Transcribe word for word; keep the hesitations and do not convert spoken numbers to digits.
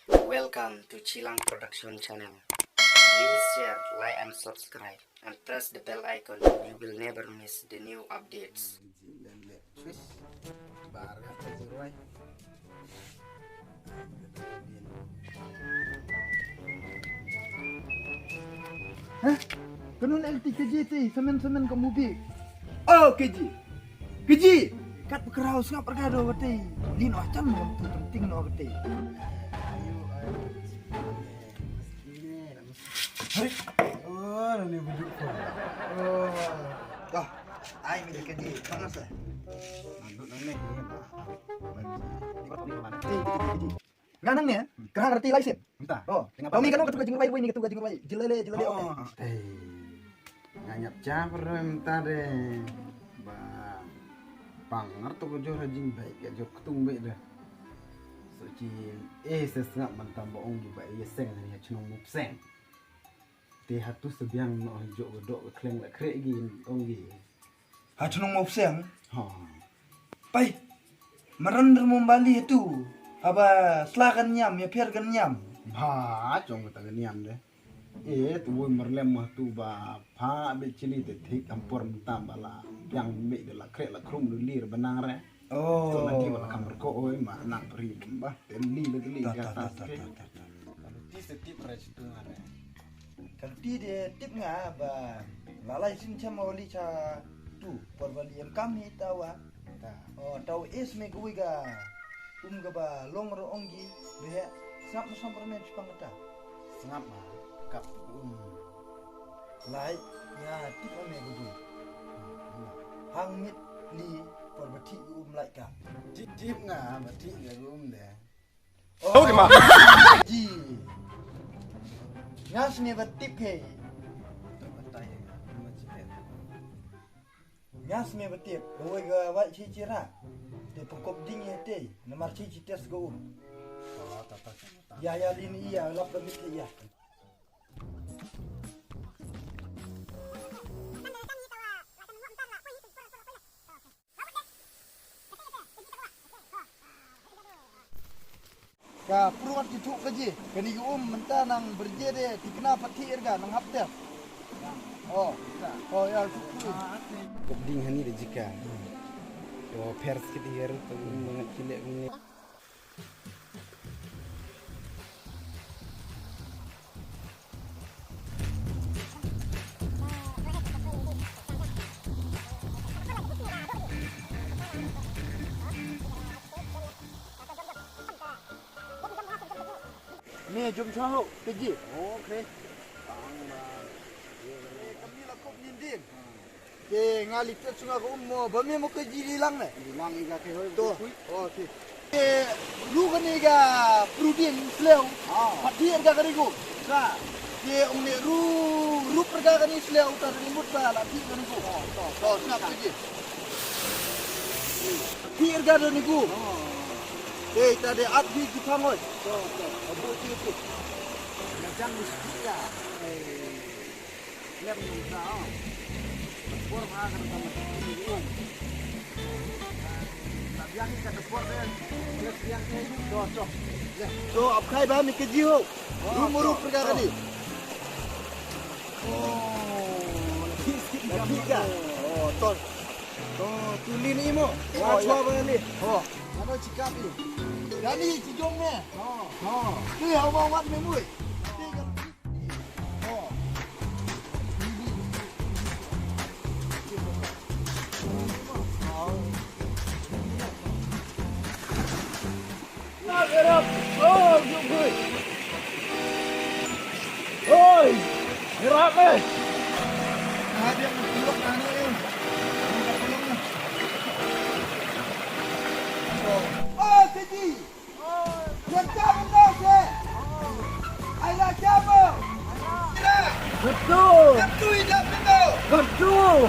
Welcome to Chilang Production Channel. Please share, like and subscribe and press the bell icon. You will never miss the new updates. Hah? Kano na L T K G te, samen samen ka movie. Oh, K G. K G. Kat pyrkhat sngap pyrkhat do kate. Lin wah chan ngam tu penting no kate. Hai. Oh, ni bujik tu. Oh. Dah. Ai mi K G. Mana sah? Mandut nang ni. Ni. Nga nang ne, ka hang rati lai sien. Mynta. Oh, tengah kami kan katu ka jingrwai, ni katu ka jingrwai. Jilele, jilele. Oh. Eh. Nga ngap cha per mynta de. Ba pang ngar tu ko jor jing bai ka jor ketung bai de. So chi eh sesngap mynta ba ong gi ba ye seng ni ha chnong Mupseng. Te hatu sebiang no jok dok kleng la krek gi ong gi. Ha chnong Mawpseng. Ha. Pai. Maran der mumbali hatu. Haba sla kan nyam, ya pher kan nyam. Ba, chong kata kan nyam de. Eh, tu woi merlem mah tu ba pha be chili te thik ampor mentam bala. Yang be de la krek la krum lu lir benang re. Oh. So nanti wala kam rko oi ma nang peri ba. Tem li le geli. Ta, ta, ta, ta, ta. Kalau ti setip re chitu ngare. Kan ti de tip nga ba la lai sien cha mawali cha tu por ba li em kam hi ta wa. Ta. Oh, tau es me gui ga um ga ba long ro ong gi be sngap ma som ro me chipang ta. Sngap ma kap um. Lai nga tip ma me gui. Hang mit li por ba thik um lai ka. Tip tip nga ba thik ga um de. Oh, di ma. Ji. Ngas me ba tip ke. Ngas me ba tip. Oi ga wa chi chi ra. Te pengkop ding ye te. Namar chi chi tes go. Ya ya lin iya lap da mit ya. Ka pruat ki thuk ka ji, kani ki um mynta nang berje de tikna pathi irga nang hapter. Oh, oh ya, tu, tu. Kop ding hani de jika. To pers ki dir, to um bangat ki le um ni. Me jom chwa ho, K G. Okay. Bang, bang. Kami la kop nyin din. Ke nga lipet sunga ko um mo, ba me mo K G li lang ne. Li lang iga ke hoi. To. Oh, ti. Ke ru kani ga prudin sleu. Ah. Pati erga kani ko. Sa. Ke ong ne ru, ru perga kani sleu, ta ni mut ba la ti kani ko. Oh, to. To, sngap K G. Ti erga kani ko. Oh. Ke ta de at bi ki pangoi. To, to. Abu ti ti. Ngajang mesti ya. Lem ni sa, oh. Por ha ka ta ma. Ta biang ni ka ta por de. Lem biang ni. To, to. Le. To, ap khai ba mi K G ho. Ru muru perkara ni. Oh, lagi sikit. Lagi ka. Oh, to. To, tu li ni mo. Oh, ya. Ba ni. Oh. Ano chikap ni. Dani chijong ne. Oh. Oh. Ni hau ma wat me mui. Oi, gerap eh. Oh, Siti. Betul. Betul.